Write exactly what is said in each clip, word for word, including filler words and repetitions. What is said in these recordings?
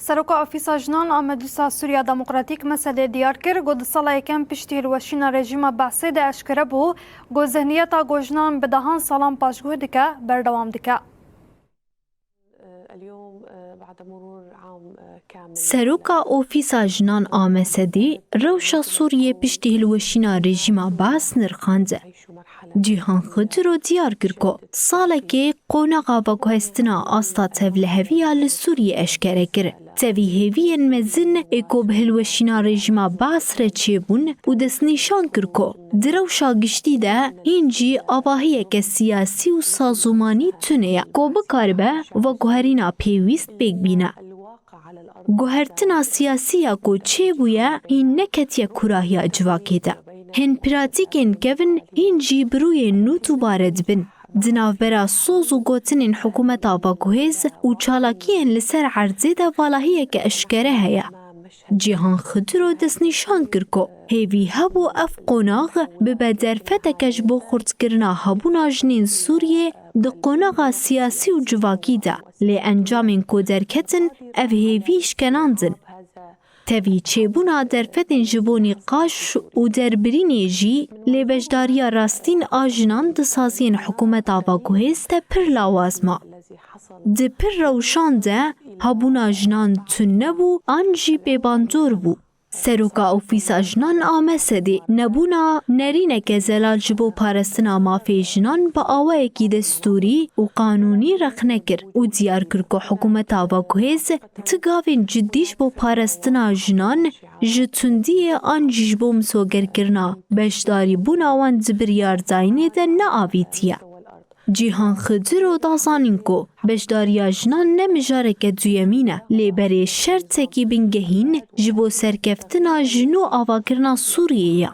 Seroka Ofîsa Jinan a Meclisa Sûriya Demokratîk, mesedê, diyar kir ku di sala yekem piştî hilweşîna rejîma Beesê de eşkere bû ku zihniyeta ku jinan bi dehan salan paşguh dike, berdewam dike. Seroka Ofîsa Jinan a Mesedê, rewşa Sûriyê piştî hilweşîna rejîma Bees nirxand. Cîhan Xidiro diyar kir ku salekê qonaxa veguhestina asta tevliheviya li Sûriyê eşkere kir. Tevî hêviyên mezin ê ku bi hilweşîna rejîma Bees re çêbûn û destnîşan kir ku di rewşa giştî de hîn jî avahiyeke siyasî û sazûmanî tune ye ku bikaribe veguherîna pêwîst pêk bîne. Guhertina siyasî ya ku çêbûye hîn neketiye kûrahiya civakê de. Hin pratîkên kevin hîn jî bi rûyên nû dubare dibin. Di navbera soz û gotinên hikûmeta veguhêz û çalakiyên li ser erzê de valahiyeke eşkere heye. Cîhan Xidiro destnîşan kir ku hêvî hebû ev qonax bibe derfeteke ji bo xurtkirina hebûna jinên Sûriyê di qonaxa siyasî û civakî de, lê encamên ku derketin ev hêvî şkenandin. Tevî çêbûna derfetên ji bo nîqaş û derbirînê jî lê beşdariya rastîn a jinan di saziyên hikûmeta veguhêz de pir lawaz ma. Di pir rewşan de hebûna jinan tune bû an jî bêbandor bû. Seroka Ofîsa Jinan a Mesedê nebûna nerîneke zelal ji bo parastina mafê jinan bi awayekî destûrî û qanûnî rexne kir û diyar kir ku hikûmeta veguhêz ti gavên cidî ji bo parastina jinan ji tundiyê an jî ji bo misogerkirina beşdarîbûna wan di biryardayînê de neavîtiye. Cîhan Xidiro da zanîn ku beşdariya jinan ne mijareke duyemîn e, lê berê şertekî bingehîn ji bo serkeftina ji nû avakirina Sûriyê ye.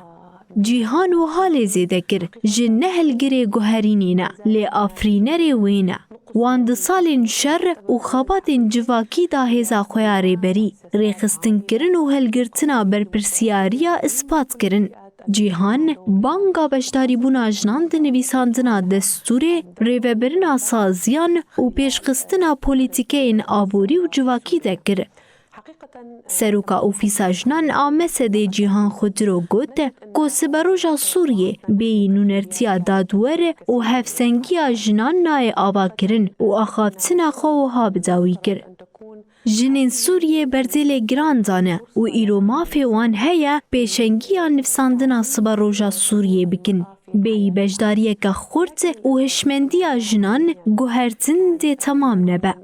Cîhan wiha lê zêde kir, jin ne hilgirê guherînê ne, lê afirînerê wê ne. Wan di salên şer û xebatên civakî de hêza xwe ya rêberî, rêxistinkirin û hilgirtina berpirsiyariya ispat kirin. Cîhan banga beşdarîbûna jinan di nivîsandina destûrê, rêvebirina saziyan û pêşxistina polîtîkeyên aborî û civakî de kir. Seroka Ofîsa Jinan a Mesedê Cîhan Xidiro got ku siberoja Sûriyê bêyî nûnertiya dadwer û hevsengiya jinan nayê avakirin û axaftina xwe wiha bi dawî kir. Jinên Sûriyê berzê lê giran dane û îro mafê wan heye pêşengiya nivîsandina siberoja Sûriyê bikin. Bêyî beşdariyeke xurt û hişmendiya jinan guhertin dê temam nebe.